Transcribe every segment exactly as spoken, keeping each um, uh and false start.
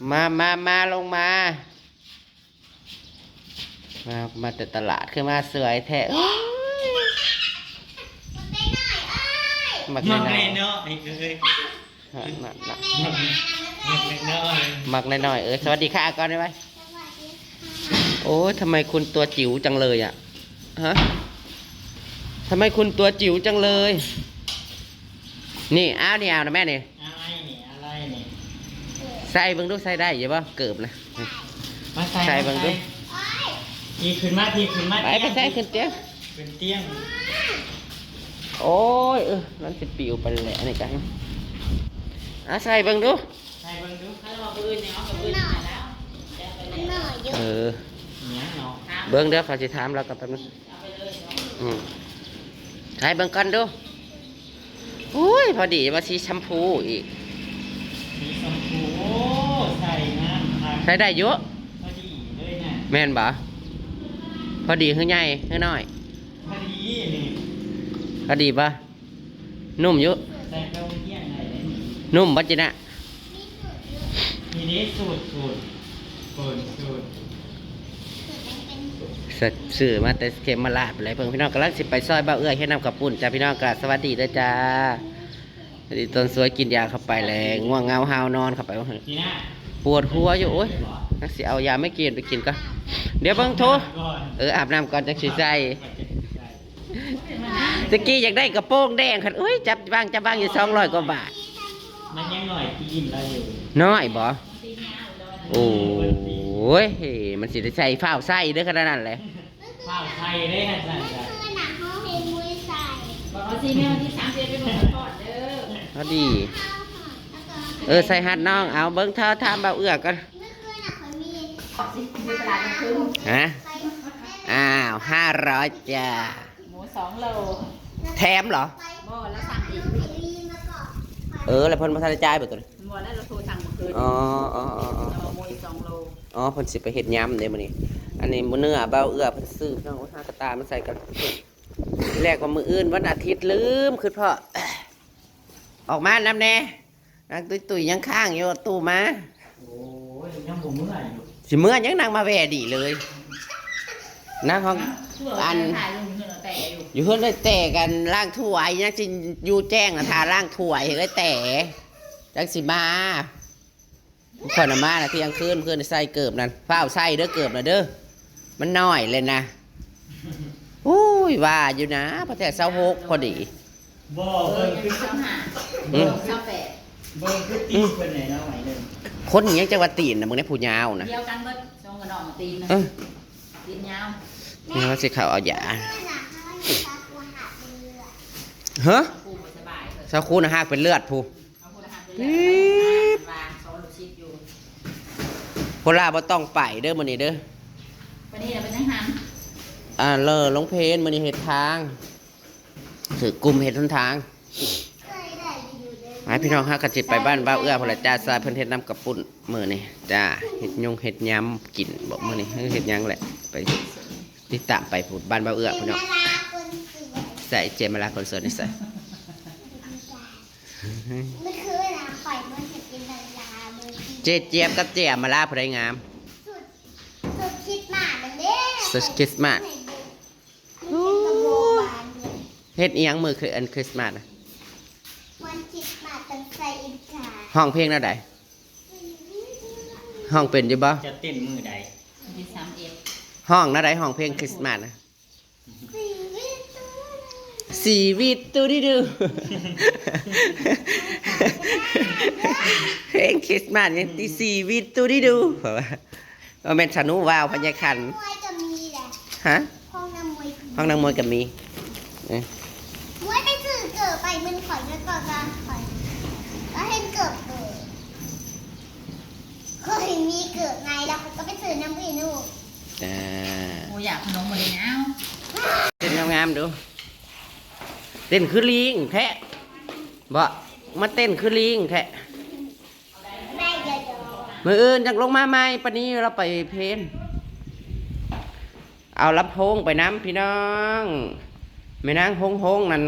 มามามาลงมา มามาแต่ตลาด คือมาสวยแท้ มัก มัก น้อย น้อยๆเอ้ย ๆน่ะน่ะน่ะ มักน้อยๆ มักน้อยๆเออ สวัสดีค่ะก่อนได้ไหม โอ้ยทำไมคุณตัวจิ๋วจังเลยอ่ะ ฮะ ทำไมคุณตัวจิ๋วจังเลย นี่ อ้าว นี่เอานะแม่นี่ อะไรนี่อะไรนี่ ใส่เบิ่งดู ใส่ได้อยู่บ่ เกิบนะ มาใส่ ใส่เบิ่งดู มาใส่ พี่ขึ้นมาพี่ขึ้นมา ไปไปใส่ขึ้นเตียง ขึ้นเตียง โอ้ย เออ มันสิปิวไปเลย อันนี้กัน อ่ะ ใส่เบิ่งดู ใส่เบิ่งดู ถ้าเราเอาปืนเนี่ยเอาปืนมาแล้ว เออ เนี้ยเนาะ เบิ่งเด้อ เขาสิถามเรากับแป๊บนึง เอาไปเลยเนาะ อืม ใส่เบิ่งก่อนดู อุ้ย พอดีว่าสีชมพูอีก สีชมพูโอ้ใส่งามค่ะ ใส่ได้เยอะ พอดีเลยนะ แม่นบ่ พอดีคือใหญ่คือน้อย พอดีนี่ พอดีบ่ นุ่มอยู่ ใส่เข้าเที่ยงไหนได้นี่ นุ่มบ่จินะ นี่นี่สูตรสูตรสูตรสูตร ซื้อซื้อมาแต่เขมราชไปเลย เพิ่งพี่น้องกำลังสิไปซอยบ่าวเอื้อยเฮ็ดน้ำข้าวปุ้นจ้า พี่น้องก็สวัสดีเด้อจ้า พอดีตอนสวยกินยาเข้าไปแล้ว ง่วงเหงาหาวนอนเข้าไปว่าหั่น นี่นะ ปวดหัวอยู่ โอ๊ย นักสิเอายาไม่กินไปกินก็ เดี๋ยวเบิ่งโทร ก่อน เออ อาบน้ำก่อนจังสิใส่ ก่อนจะใส่ ตะกี้อยากได้กระโปรงแดงคัน โอ๊ย จับวางจับวางอยู่สองร้อยกว่าบาท มันยังหน่อยตีนเราอยู่ น้อยบ่ โอ้ย มันสิได้ใส่ ฟ้าวใส่เด้อขนาดนั้นแหละ ข้าวไทยได้ขนาด เมื่อ นั้น คืนน่ะเขาเห็นมวยใส่ บอกเอาซีเมลที่สามเจ็ดไปหมดก่อนเด้อ พอดี เออ ใส่หัดน้อง เอาเบิ่งเท่าถามบ่าวเอื้อก่อน เมื่อคืนน่ะเขามี ขอบสิบมีตลาดกลางคืน ฮะ อ้าว ห้าร้อยจ้า หมูสองโล แถมเหรอ หม้อแล้วสั่งอีก เขาเห็นมีมาก่อน เออ แล้วเพิ่นบ่ทันได้จ่ายบ่ตัวนี้ หม้อแล้วเราโทรสั่งเมื่อคืน อ๋ออ๋ออ๋ออ๋อ เอาหมูอีกสองโล อ๋อ เพิ่นสิไปเฮ็ดยำเด้มื้อนี้ อันนี้มื้อเนื้อบ่าวเอื้อเพิ่นซื้อพี่น้อง โอ้ย หากระตามาใส่กัน แรกว่ามื้ออื่นวันอาทิตย์ ลืมคิดพ้อ ออกมานำแน่ นางตุ้ยๆยังค้างอยู่ ตู้มา โอ้ยยังบ่เมื่อยอยู่ สิเมื่อยังนางมาแว่ดีเลย นางของ อัน ถ่ายลงเงินแต่อยู่ อยู่เฮือนได้แต่กันล้างถ้วยยังสิอยู่แจ้งนะ ทาล้างถ้วยเฮ้ยแต่ จังสิมา ข่อยน่ะมาน่ะเที่ยงคืน คืนใส่เกิบนั่น ฟ้าวใส่เด้อเกิบน่ะเด้อ มันน้อยเลยนะ อุ้ย ว่าอยู่นะ พอแท้ซาวหกพอดี บ่เบิ่งคือ สองห้า อืม สองแปด เบิ่งคือตีเพิ่นแหน่น้อยหนึ่ง คนอิหยังจังว่าตีนน่ะ มึงได้ผู้ยาวนะ เดียวกันเบิดสองกระดองตีนนะ เออ ตีนยาว นี่ว่าสิเขาเอายา เมื่อคืนน่ะเขาให้ซักรหัสเรือ ฮะ กูบ่สบายเลย ซาวคูน่ะหากเป็นเลือดผู้ เอาคนละหันไปเลยว่าสองลูกศิษย์อยู่ พวกลาบ่ต้องไปเด้อมื้อนี้เด้อ วันนี้เราเป็นยังหัน อ่า เลอลงเพนมื้อนี้เฮ็ดทาง ถือกลุ่มเฮ็ดหนทาง เคยได้อยู่เลย ให้พี่น้องเฮาก็สิไปบ้านบ่าวเอื้อพุ่นละจ้า ซอยเพิ่นเฮ็ดน้ำกะปุ้นมื้อนี้จ้า เฮ็ดยงเฮ็ดยำกินบ่มื้อนี้ เฮ็ดหยังแหละ ไปติดตามไปพุ้นบ้านบ่าวเอื้อพี่น้อง เวลาคนสวย ใส่เจมาลาคนสวยนี่ใส่ เมื่อคืนน่ะข่อยมันเห็นเป็นดาราเบอร์สี่ เจเจี๊ยบกับเจมาลาผู้ใดงาม สุดคริสต์มาสมันเด้ สุดคริสต์มาส มันเป็นกระโปรงบานเลย เฮ็ดอีหยังมื้อคืออันคริสต์มาสนะ วันคริสต์มาสต้องใส่อินทา ฮ้องเพลงแนวใด ฮ้องเป็นอยู่บ่ จะเต้นมือใด วันที่สามเอ็ด ฮ้องแนวใด ฮ้องเพลงคริสต์มาสนะ สีวิต สีวิตตูดิดู เพลงคริสต์มาสยังตีสีวิตตูดิดู เพราะว่า ว่าแม่นสนุวาวพญาคัน มวยก็มีแหละ ฮะ ห้องน้ำมวยก็มี ห้องนางมวยก็มีเอ้ย มวยไปซื้อเกิดไปมันข่อยแล้วก็จะข่อยแล้วเห็นเกิดเกิดข่อยมีเกิดไงแล้วข่อยก็ไปซื้อน้ำอีหนู อ่า โอ้อยากขนมหมดเลยนะ เต้นงามๆดู เต้นคือลิงแท้บ่ มาเต้นคือลิงแท้ แม่เดี๋ยวเดี๋ยว มื้ออื่นจักลงมาใหม่ ปานนี้เราไปเพน เอาลำโพงไปนำพี่น้อง แม่นางโฮงๆนั่น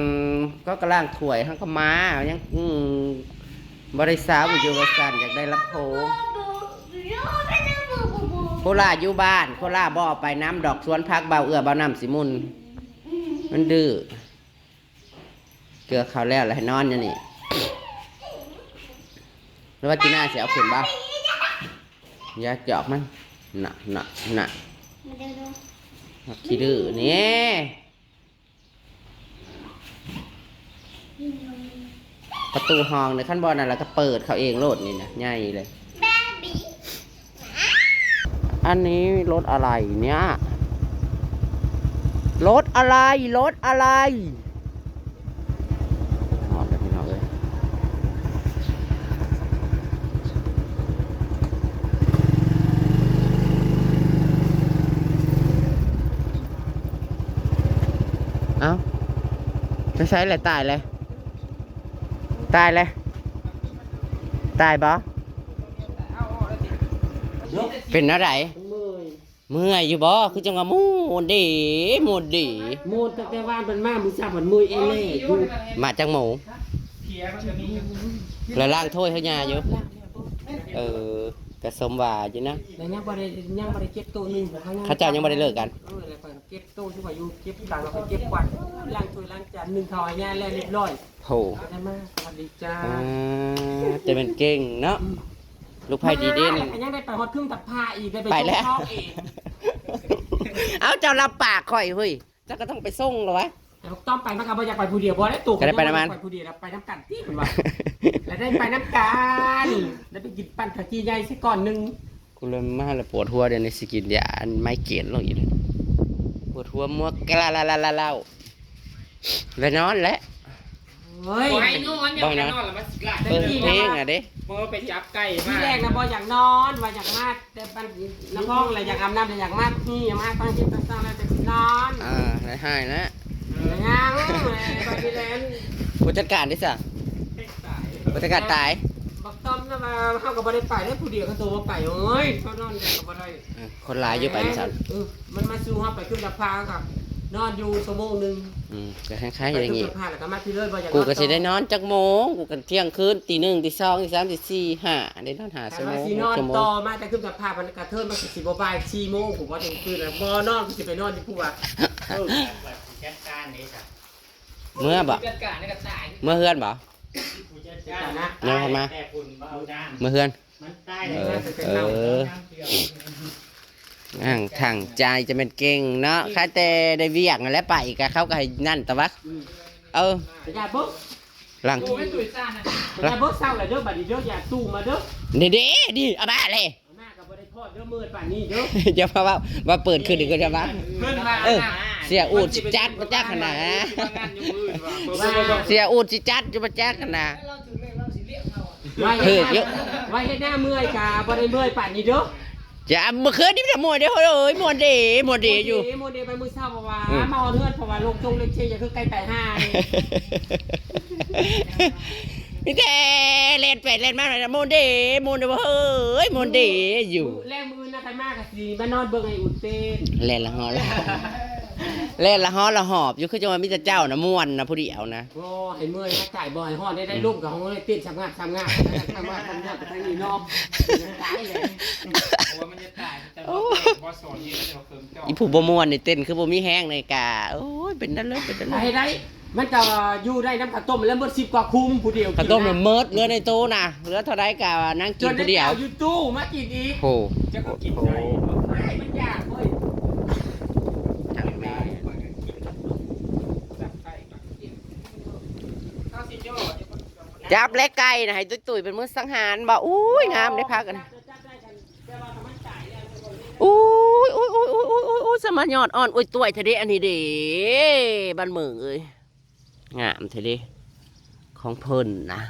ก็กำลังถ้วย เฮาก็มา ยัง อืม บ่ได้สาวอยู่ว่าซั่น อยากได้ลำโพง โคล่าอยู่บ้าน โคล่าบ่เอาไปนำดอก สวนผักบ่าวเอื้อบ่าวนำสิมุน มันดื้อ เกลือเขาแล้วแล้วให้นอนอยู่นี่ หรือว่าจีน่าสิเอาขึ้นบ่ อย่าจอบมัน น่ะ น่ะ น่ะ มาดูดู ขี้ดื้อนี่ ประตูห้องเนี่ย คันบ่นั่นแล้วก็เปิดเขาเองโลดนี่นะ ใหญ่เลย อันนี้รถอะไรเนี่ย รถอะไร รถอะไร หอดแล้วพี่น้องเอ้ย เอ้า ไปใช้เลย ตายเลย ตายเลย ตายบ่ เป็นอะไร เมื่อย เมื่อยอยู่บ่ คือจังว่าม่วนดี ม่วนดี ม่วนตั้งแต่วานมันมา มื้อเช้ามันเมื่อยเอเล่อยู่ มาจักโมง แล้วล้างถ้วยให้ย่าอยู่ เออ ก็สมว่าอยู่นะ แล้วยังบ่ได้ ยังบ่ได้เก็บโต๊ะหนึ่ง เขาเจ้ายังบ่ได้เลิกกัน เออ แล้วก็เก็บโต๊ะที่ว่าอยู่ เก็บตังค์แล้วก็เก็บกวาด ล้างถ้วยล้างจาน นึ่งข้าวให้ย่าแล้วเรียบร้อย โห ได้มา สวัสดีจ้า อ่า แต่มันเก่งเนาะ อืม ลูกไผ่ดีเด่น ยังได้ไปฮอดเครื่องซักผ้าอีก ได้ไป ไปแล้ว ส่งของเอง เอ้า เจ้ารับปากข่อยเฮ้ย เจ้าก็ต้องไปส่งเหรอวะ แต่บอกต้อมไปมันก็บ่อยากไปผู้เดียว บ่ได้ตัว ก็ได้ไปนำมัน ไปผู้เดียวแล้วไปนำกันติเพิ่นว่า แล้วได้ไปนำกัน แล้วไปกินปั่นข้าวจี่ใหญ่ซะก่อนหนึ่ง กูเลยมาแล้วปวดหัว เดี๋ยวนี้สิกินยาอันไมเกรนลงอีกแล้ว ปวดหัวมัวกะลาลาลาลาลา แล้วนอนแล้ว เฮ้ย บ่ให้นอน อยากนอนแล้วมาสิล่ะ เปิดเพลงอ่ะเด้ บ่ไปจับไก่มา ที่แรกนะบ่อยากนอน ว่าอยากมา แต่บ้านน้ำพองเลยอยากอาบน้ำเลยอยากมานี่อยากมาตั้งที่ตั้งเช้าแล้วจะสินอน อ่า หายหายแล้ว ยัง เออ ไปที่แลนด์ ผู้จัดการดิสะ ผู้จัดการตาย บักต้อมนะมาเฮาก็บ่ได้ไปได้ผู้เดียวก็โทรมาไป โอ้ยเขานอนกันก็บ่ได้ เออ คนหลายอยู่ไปนี่ซั่น เออ มันมาสู่เฮาไปขึ้นดับพาก็นอนอยู่ชั่วโมงหนึ่ง อืม ก็คล้ายๆอย่างงี้ ไปขึ้นดับพาแล้วก็มาที่เลย บ่อยากนอน กูก็สิได้นอนจักโมง กูก็เที่ยงคืน ตีหนึ่ง ตีสอง ตีสาม ตีสี่ ห้า ได้นอนห้า ถ้า ชั่วโม ว่าง สินอน หกชั่วโมง ต่อมาแต่ขึ้นดับพามันกระเทินมันก็สิบ่บ่ายสี่โมง ผมว่าเที่ยงคืนแล้วบ่นอนกูสิไปนอนอยู่ผู้ว่า เออ จัดการนี่จ้ะ เมื่อบ่ จัดการนี่ก็ตาย เมื่อเฮือนบ่ ผู้จัดการนะ เมื่อเฮือนมา แต่คุณบ่เอาน้ำ เมื่อเฮือน มันตาย เออ เลยนะ เออ น้ำเกลือ อ่างทางใจจะเป็นเก่งเนาะ ข้าแต่ได้เวียกนั่นแหละ ไปก็เขาก็ให้นั่นตะวะ อืม เออ อย่าเบิ่ง หลัง โอ้ย ตุ้ยซ่านะ อย่าเบิ่งเศร้าเลยเด้อ บัดนี้เด้อ อย่าตู้มาเด้อ เด้เด้ดิ เอามาเลย เอามาก็บ่ได้พอดเด้อ เมื่อยปานนี้เด้อ อย่ามาว่า มาเปิดคืนอีกก็จะว่า เพิ่นว่า เออ เสียอูดสิจัดมาจักขนาดนะ เสียอูดสิจัดอยู่มาจักขนาด ว่าเฮ็ด ถืกเยอะ ว่าเฮ็ดหน้าเมื่อยกะบ่ได้เมื่อยปานนี้เด้อ จ้ะ เมื่อคืนนี่มันม่วนเด้อ เฮ้ย ม่วนเด้ ม่วนเด้อยู่ ม่วนเด้ไปมื้อเช้า เพราะว่า อืม มาฮอดเฮือน เพราะว่าลงจงเล็กเชยอย่าคือไกลไปหานี่ มีแต่แล่นไปแล่นมา ม่วนเด้ ม่วนเด้ เฮ้ย ม่วนเด้อยู่ มื้อแรกมื้อนะ ใครมากะสิมานอนเบิ่งไอ้อุ่นเต้น แล่นละฮอละ แล่นละฮอละหอบอยู่ คือจังว่ามีแต่เจ้านะม่วนนะผู้เดียวนะ บ่ให้เมื่อยนะ จ่ายบ่ให้ฮอดได้ ได้ อืม ลมกับห้องเลยเต้นสงัดสงัดสงัดสงัดสงัดไปทางนี้เนาะ ตายเลย โอ้ย มันจะตาย มันจะ โอ้ บ่สอนนี่ มันจะเคิมเจ้า อีผู้บ่ม่วนนี่เต้นคือบ่มีแฮงเลยกะ โอ้ย เป็นนั่นเลย เป็นนั่นเลย ให้ได้ มันก็อยู่ได้น้ำข้าวต้มแล้วหมดสิบกว่าคุ้มผู้เดียว ข้าวต้มน่ะหมด เหลือในตู้น่ะ เหลือเท่าใดกะนั่งกินผู้เดียว จนได้เอาอยู่ตู้มากินอีก โห จะก็กินได้ มันยากเว้ย จังแม่ จับและไก่นะ ให้ตุ้ยๆเป็นมื้อสังหารบ่ อุ้ย งามได้พักกัน อุ้ย อุ้ย อุ้ย อุ้ย อุ้ย อุ้ย อุ้ย สมายอดอ่อน อุ้ย ตวยเทเด อันนี้เด้ บ้านเมืองเอ้ย งามเทเด ของเพิ่นนะ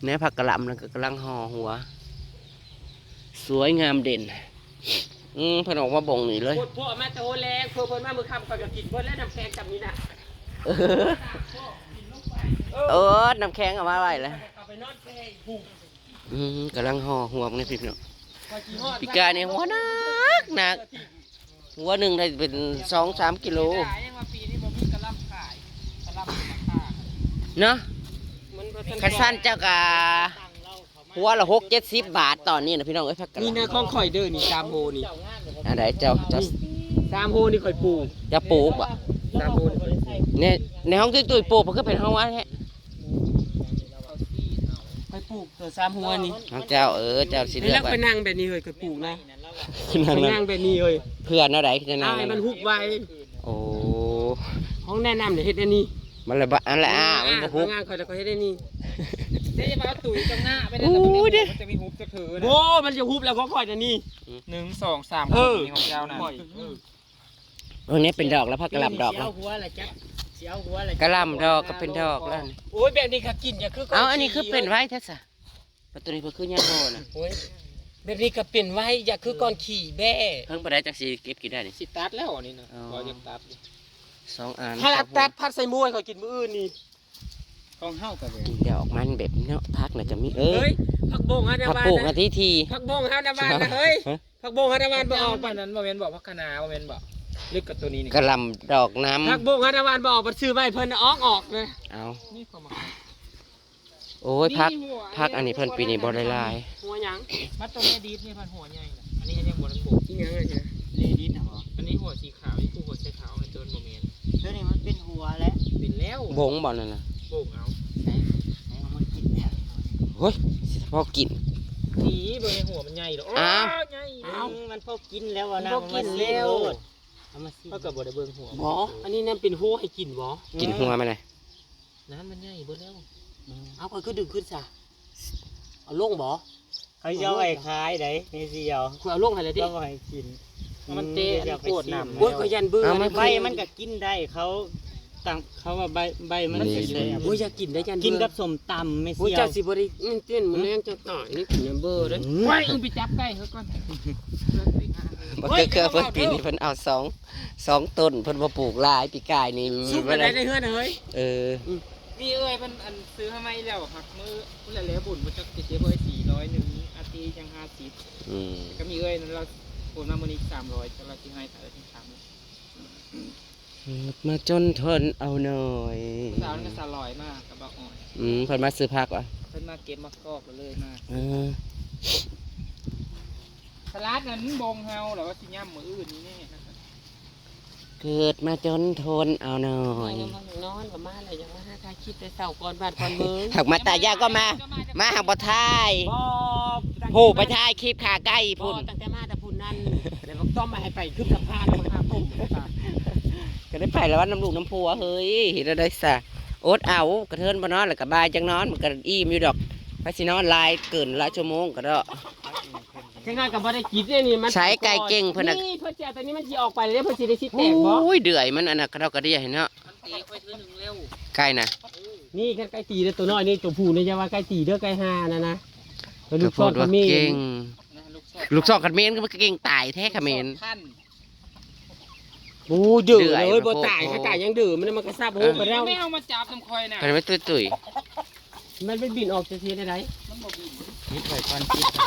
แม่ผักกะหล่ำนั่นก็กำลังห่อหัว สวยงามเด่น อืม เพิ่นออกมาบ่งนี่เลย โคตรพ่อมาแต่โหแรง เพื่อเพิ่นมามื้อค่ำ ข้อยก็กินเพิ่นแล้วน้ำแข็งกับนี่นะ เออ เออ น้ำแข็งเอามาไว้แล้ว เอาไปนอนแช่อีก อืม กำลังห่อหัวนี่พี่น้อง ข้อยสิฮอด ปีกายนี่หัวหนักหนัก หัวหนึ่งได้เป็นสองสามกิโล เสียดายยังว่าปีนี้บ่มีกะหล่ำขาย กะหล่ำราคา เนาะ มันบ่ทัน คันซั่นเจ้ากะ ตังค์เราเขามา หัวละหกเจ็ดสิบบาทตอนนี้นะพี่น้องเอ้ย ผักกะห นี่นะ ล่ำ ของข่อยเด้อนี่ สามโฮนี่ อันใดเจ้า เจ้า นี่ สามโฮนี่ข่อยปลูก จะปลูกบ่ สามโฮนี่ข่อยปลูก เนี่ย ในห้องตุ้ยๆปลูก มันก็เป็นห้องว่าแท้ ข่อยปลูกตัวสามโฮนี่ ของเจ้า เออ เจ้าสิเลือก แล้วไปนั่งแบบนี้เฮ้ย ข่อยปลูกนะ นั่ง ข่อยนั่งแบบนี้เฮ้ย เพื่อนเอาใดจะนั่ง อ้ายมันฮุบไว้ โอ้ ของแนะนำเนี่ยเฮ็ดอันนี้ มันละบะ อันละอ้า มันบ่ฮุบ งานข่อยแล้วข่อยเฮ็ดอันนี้ เจ๊จะมาเอาตุ๋ยตรงหน้าไปนั่น โอ้ย มันจะมีฮุบจักเถื่อนะ โอ้ มันจะฮุบแล้วของข่อยนะนี่ หนึ่ง สอง สาม เออ นี่ของเจ้านะ ข่อย เออ อันนี้เป็นดอกแล้ว ผักกะหล่ำดอกแล้ว สิเอาหัวละจัก สิเอาหัวละจัก กะหล่ำดอกก็เป็นดอกแล้ว โอ้ย แบบนี้ก็กินอย่าคือ เอา อันนี้คือเป็นไว้แท้ซะ ประตูนี้เพิ่นคือยาโพนะ โอ้ย แบบนี้ก็เป็นไว้อย่าคือก่อนขี่แบ้ เพิ่งไปได้จักสีเก็บกินได้นี่ สิตัดแล้วอันนี้นะ อ๋อ บ่อยากตัดอยู่ สองอัน ถ้าตัดผัดใส่หมูให้ข่อยกินมื้ออื่นนี่ ของเฮาก็เลย กินดอกมันแบบนี้เนาะ ผักน่ะก็มี เออ เฮ้ย ผักบงหาหน้า ผัก บ้าน ปลูก นะ นะที่ที ผักบงหาหน้าบ้านนะเฮ้ย ฮะ ผักบงหาหน้าบ้านบ่ออก บ้านนั้นบ่แม่นบ่ ผักคะน้าบ่แม่นบ่ ลึกกับตัวนี้นี่ กะหล่ำดอกน้ำ ผักบงหาหน้าบ้านบ่ออก บัดซื้อไว้เพิ่นออกออกเลย เอา นี่ก็มา โอ้ย ผัก นี่หัว ผักอันนี้เพิ่นปีนี้บ่ได้หลาย หัวหยัง มาตัวแม่ดิบนี่เพิ่นหัวใหญ่นะ อันนี้ยังบ่ทันปลูก อีหยังอะจ๊ะ เลดิสน่ะบ่ อันนี้หัวสีขาว นี่คือหัวไชเท้า ในต้นบ่แม่น ตัวนี้มันเป็นหัวแล้ว เป็นแล้ว บงบ่นั่นน่ะ ปลูกเอา ไหน ไหนเอามากินเนี่ย เฮ้ย สิพอกิน นี่เบิ่งในหัวมันใหญ่เหรอ อ้าว อ้าว ใหญ่ อ้าว มันพอกินแล้วอะนะ มันพอกินแล้ว เอามาซิมโลด เอามาซิม เขาก็บ่ได้เบิ่งหัว บ่ อันนี้นั่นเป็นหัวให้กินบ่ กินหัวมันเลย น้ำมันใหญ่เบิดแล้ว อืม เอา ข่อยคือดึงขึ้นซะ เอาลงบ่ เขาจะเอาไว้ขายได๋ นี่สิเอา ข่อยเอาลงให้แล้วดิ เขาบ่ให้กิน มันเตะ อืม มันปวดน้ำ โอ้ย ข่อยย่านเบื่อ เอามา ใบมันก็กินได้ เขาต่าง เขาว่าใบ ใบมัน นี่ สิแซ่บ โอ้ย อยากกินได้ย่านเบื่อ กินกับส้มตำ แม่เสี่ยว โอ้ย เจ้าสิบ่ได้ มันเต้นมื้อแลงเจ้าตายนี่กินย่านเบื่อเด้อ อืม ไว้ มึงไปจับไก่เขาก่อน บ่คือ คือเพิ่นปีนี้เพิ่นเอาสอง สองต้น เพิ่นบ่ปลูกหลาย ปีกายนี่ ซุปอะไรในเฮือนเฮ้ย เออ อืม มีเอื้อยเพิ่นอันซื้อให้ใหม่แล้ว หักมื้อ มื้อละแล้วบุญบ่จักสิเก็บไว้สี่ร้อยหนึ่ง อาทิตย์ยังห้าสิบ อืม ก็มีเอื้อยนั่นเราโอนมามื้อนี้สามร้อย แต่เราสิให้แต่ละทีสามร้อย เกิดมาจนทนเอาหน่อย สาวนั่นก็สาวลอยมากกับบ่าวอ้อย อืม เพิ่นมาซื้อผักวะ เพิ่นมาเก็บมะกอกแล้วเลยมา เออ สลัดนั้นบงเฮาแหละว่าสิย่ำมื้ออื่นนี่แน่นะครับ เกิดมาจนทนเอาหน่อย นอนก็มาแล้วยังมาหาถ่ายคลิปแต่เช้าก่อนบ้านก่อนเมือง หากมาตายากก็มา มาหากบ่ถ่าย บ่ โห ไปถ่ายคลิปขาไก่ บ่ พุ่น ตั้งแต่มาแต่พุ่นนั่น แล้วก็ต้องมาให้ไปขึ้นสะพานมาหาผม ก็ได้ไปแล้วว่าน้ำลูกน้ำผัวเฮ้ย เห็นแล้วได้สะ อดเอา กระเทินบ่นอน แล้วก็บ่ายจังนอน มันก็อิ่มอยู่ดอก ไปสินอนหลายเกินหลายชั่วโมงก็ได้ จังน้อยก็บ่ได้กินเนี่ยนี่ มัน ใช้ไก่เก่งเพิ่นน่ะ นี่เพิ่นสิเอาตัวนี้มันสิออกไปเลย เพิ่นสิได้สิแตกบ่ โอ้ย เดือยมันอันน่ะกระดอกกระเดียเห็นเนาะ มันเตะไปเทื่อหนึ่งแล้ว ไก่น่ะ นี่คันไก่ตีเด้อ ตัวน้อยนี่ ตัวผู้นี่อย่าว่าไก่ตีเด้อ ไก่ห่านั่นนะ ลูกซอก เก่ง นะ ลูกซอก ลูกซอกเขมรก็มันเก่งตายแท้เขมร ขั้น โอ้ ดื้อเลย เอ้ย บ่ตาย โพดโพ ถ้าตายยังดื้อ มัน มันกระซับโฮกไปแล้ว ไม่เอามาจับนำข่อยน่ะ มันไม่ตุ้ยๆ มันเป็นบินออกจากเทียนได้ มันบ่บิน คิดไว้ก่อน คิดไว้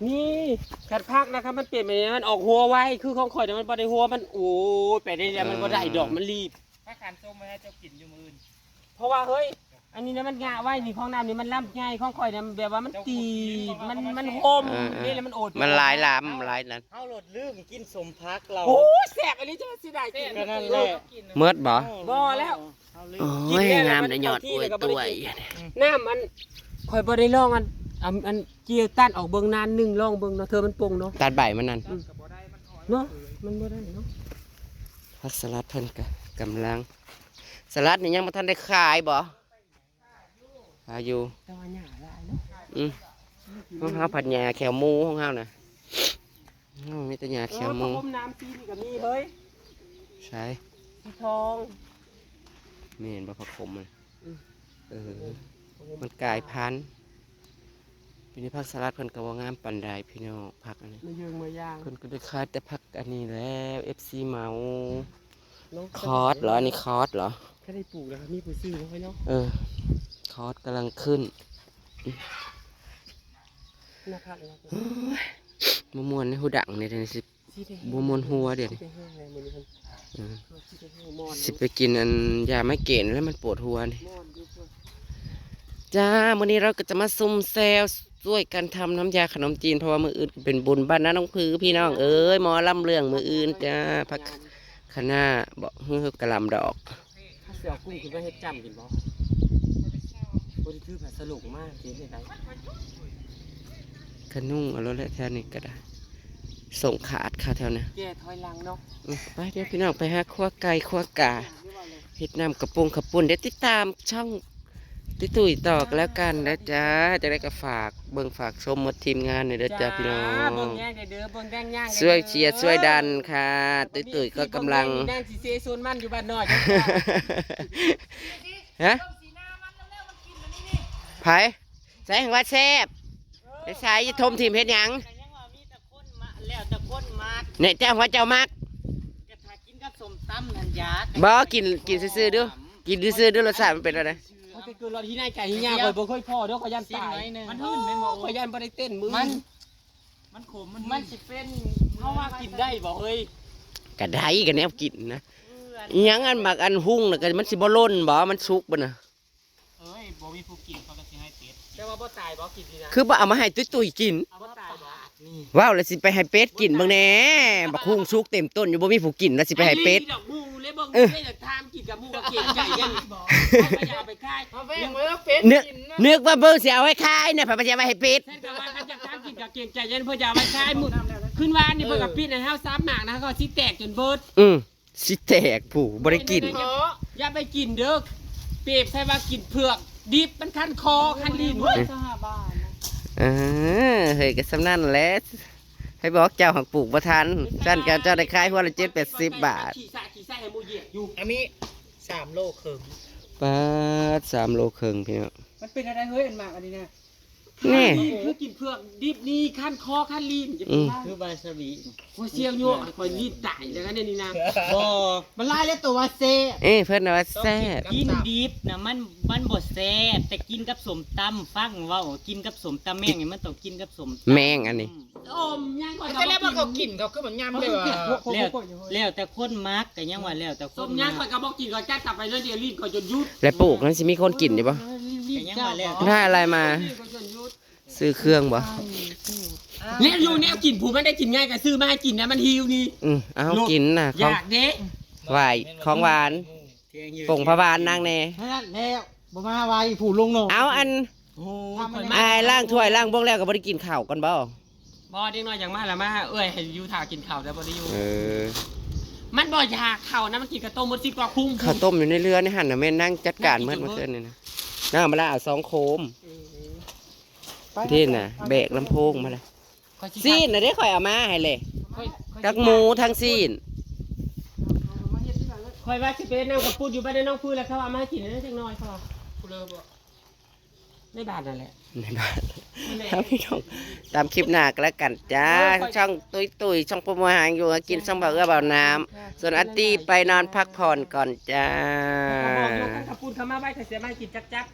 นี่ คันผักนะครับ มันเปลี่ยนไป มันออกหัวไว คือของข่อยน่ะมันบ่ได้หัว มัน โอ้ย ไปได้แล้ว มันบ่ได้ดอก มันรีบ ถ้าขันส้มไว้ให้เจ้ากินอยู่มื้ออื่น เพราะว่า เฮ้ย อันนี้นะมันงะไว้ นี่ของน้ำนี่มันลำไย ของข่อยเนี่ยแบบว่ามันตีบ มัน มันโฮม เออ เออ นี่แหละมันโอด มันหลายลำ หลายนั่น เฮาโลดลืมกินสมผักเรา โอ้ย แซ่บอันนี้จะสิได้กิน ก็นั่นแหละ เมิดบ่ บ่แล้ว เฮาลืม โอ้ย กินแล้ว งามแต่ยอดอวยตวย น้ำมัน ข่อยบ่ได้ลองอัน อัน อันเจียวตัดออกเบิ่งนานหนึ่ง ลองเบิ่งเนาะ เธอมันปงเนาะ ตัดใบมันนั่น อืม เนาะ มันบ่ได้เนาะ ผักสลัดเพิ่นก็กำลัง สลัดนี่ยังบ่ทันได้ขายบ่ ขายอยู่ แต่ว่าหญ้าหลายเนาะ อืม ของเฮาผัดหญ้าแคบหมูของเฮาน่ะ อืม มีแต่หญ้าแคบหมู เออ ผักขมน้ำซีนี่ก็มีเฮ้ย ใช่ สีทอง แม่นบ่ผักขมมัน อืม เออ มันกลายพันธุ์ ปีนี้ผักสลัดเพิ่นก็บ่งามปานใดพี่น้อง ผักอันนี้ มาเยิงมาย่าง เพิ่นก็ได้ขายแต่ผักอันนี้แล้ว เอฟซี เหมา เนาะ คอสเหรอ อันนี้คอสเหรอ ก็ได้ปลูกแล้วครับ มีผู้ซื้อแล้วเนาะ เออ คอสกำลังขึ้น หน้าผักเนาะ โอ้ย บ่ม่วนในหูดังนี่ เดี๋ยวนี้สิ สิไปแห้ง บ่ม่วนหัวเดี๋ยวนี้ สิไปแห้งเลยมื้อนี้เพิ่น อืม สิไปแห้งม่อน สิไปกินอันยาไมเกรนแล้วมันปวดหัวนี่ ม่อนอยู่เพิ่น จ้า มื้อนี้เราก็จะมาซุ่มแซวช่วยกันทำน้ำยาขนมจีน เพราะว่ามื้ออื่นก็เป็นบุญบ้านน้าน้องพื้อพี่น้องเอ้ย หมอลำเรื่องมื้ออื่นจ้า ผักคะน้าบ่ เฮ้ย กะหล่ำดอก ถ้าสิเอากุ้งขึ้นมาเฮ็ดจ้ำกินบ่ บ่ได้ถือผ้าสลุงมา สิเฮ็ดได๋ ขะนุ่งเอาโลดแหละ แถวนี้ก็ได้ ส่งขาดค่ะแถวนี้ แก่ถอยหลังเนาะ อืม ไปเด้อพี่น้อง ไปหาคั่วไก่คั่วกา เฮ็ดน้ำกะปุงข้าวปุ้น เดี๋ยวติดตามช่อง ตุ้ยตุ้ยต่อกันแล้วกันนะจ๊ะ จะได้ก็ฝากเบิ่งฝากชมหมดทีมงานเลยนะจ๊ะพี่น้อง เบิ่งแยงเด้อ เบิ่งแยงย่างเด้อ ช่วยเชียร์ช่วยดันค่ะ ตุ้ยตุ้ยก็กำลัง แม่นสิเซชวนมันอยู่บ้านน้อย ฮะ ไผ ใส่หัวแซ่บ ไปใส่ จะทมทีมเฮ็ดหยัง แล้วแต่คนมัก เนี่ย เจ้าหัวเจ้ามัก ก็ถ้ากินกับส้มตำนั่นยาก บ่ กิน กินซื่อๆดู กินซื่อๆดู รสชาติมันเป็นอะไร เขาไปเกิดรอดที่ไหนไก่ที่ยาก ข้อยบ่เคยพอเด้อ ข้อยย่านตาย มันหื่นแม่นบ่ ข้อยย่านบ่ได้เต้นมือ มัน มันขม มัน มันสิเป็น เฮาว่ากินได้บ่เฮ้ย ก็ได้ ก็แนวกินนะ อิหยังอันหมากอันฮุ่งน่ะ ก็มันสิบ่หล่นบ่ มันสุกบ่น่ะ เอ้ย บ่มีผู้กินเขาก็สิให้เป็ด แต่ว่าบ่ตายบ่กินดีนะ คือบ่เอามาให้ตุ้ยตุ้ยกิน เอาบ่ตายบ่ ว้าว แล้วสิไปให้เป็ดกินเบิ่งแหน่ บักฮุ่งสุกเต็มต้นอยู่ บ่มีผู้กิน แล้วสิไปให้เป็ด ไอ้นี่ดอกหมู่เลย เบิ่ง เออ ได้แต่ทามกินกับหมู่ก็เกรงใจกัน เขาก็อย่าไปขาย มาแบ่งไว้แล้วเป็ด นึก กินนะ นึกว่าเบิ่งสิเอาไว้ขายนะ ไผว่าสิเอาไว้ให้เป็ด ฉันก็ว่าคันจะทามกินก็เกรงใจกัน เพิ่นอย่าไปขายหมู่ คืนวานนี่เพิ่นก็ปิดให้เฮาสามหมากนะ เขาก็สิแตกจนเบิด อืม สิแตกผู้บ่ได้กิน อย่าไปกินเด้อ เปรียบใส่ว่ากินเผือกดิบมันคันคอคันลิ้น เออ เฮ้ย ก็ส่ำนั่นแหละ ให้บอกเจ้าหักปลูกบ่ทัน ซั่นก็เจ้าได้ขายหัวละเจ็ดแปดสิบบาท ขี้สะขี้ใส่ให้หมู่เหยียบอยู่ อันนี้สามโลครึ่ง ป๊าด สามโลครึ่งพี่น้อง มันเป็นอะไรเฮ้ย อันหมากอันนี้นะ นี่ นี่คือกินเผือกดิบนี่คันคอคันลิ้น อืม คือวาซาบิ โอ้ย เสี่ยวโยะ ข้อยลิ้นตายแล้วนะเนี่ยนี่นะ บ่ มันหลายแล้วตัวว่าแซ่บ เอ้ย เพิ่นน่ะว่าแซ่บ กินดิบนะมัน มันบ่แซ่บ แต่กินกับส้มตำ ฟังเว้า กินกับส้มตำแม่งนี่มันต้องกินกับส้มตำ แม่งอันนี้ อม ยังก่อน แต่แล้วมันเขากินเขาคือมันยำเลยว่ะ แล้ว แล้วแต่คนมัก ก็ยังว่าแล้วแต่คน ส้มยัง มัก ข้อยก็บ่กิน ข้อยจัดกลับไปเลยเดี๋ยวลิ้นข้อยจนหยุด แล้วปลูกนั้นสิมีคนกินอยู่บ่ ก็ยังว่าแล้ว ได้อะไรมา ซื้อเครื่องบ่ แนวอยู่แนวกินผู้มันได้กินง่ายก็ซื้อมาให้กินนะมันหิวนี่ อืม เอา โลด กินน่ะ อยากเด้ ไหว้ของหวาน เที่ยงหิว ผงพะหวานนางแน่ นั่นแล้ว บ่มาไวผู้ลงหนอง เอาอัน โอ้ ทำมัน อ้ายล้างถ้วยล้างบ่วงแล้วก็บ่ได้กินข้าวก่อนบ่ บ่ เด็กน้อยอยากมาละมา เอื้อยให้อยู่ถ่ากินข้าวแต่บ่ได้อยู่ เออ มันบ่อยากข้าวนะ มันกินข้าวต้มหมดสิบกว่าคุ้ม ข้าวต้มอยู่ในเรือในหั่นน่ะ แม่นางจัดการหมดเมื่อคืนนี่นะ นางเอามาละเอาสองโคม เออ ที่น่ะ แบกลำโพงมาเลย ข้อยสิ ซีนน่ะเด้ ข้อยเอามาให้เลย ข้อย ข้อย ทั้งหมูทั้งซีน ข้อยว่าสิไปนั่งกับปุ้นอยู่บ้านน้องพื้นแล้วเขาเอามาให้กินแล้วจักหน่อยเขาว่า ผู้เลิฟบ่ ในบ้านนั่นแหละ ในบ้าน นั่นแหละ ครับพี่น้อง ตามคลิปหน้าก็แล้วกันจ้า เออ ช่องตุ้ยตุ้ย ช่องพวกมวยหางอยู่ กินช่องเบาเอื้อเบาน้ำ ส่วนอาร์ตี้ไปนอนพักผ่อนก่อนจ้า แล้วก็บอกอยู่คันกับปุ้นเขามาไว้เขาเสียมาให้กินจับจับ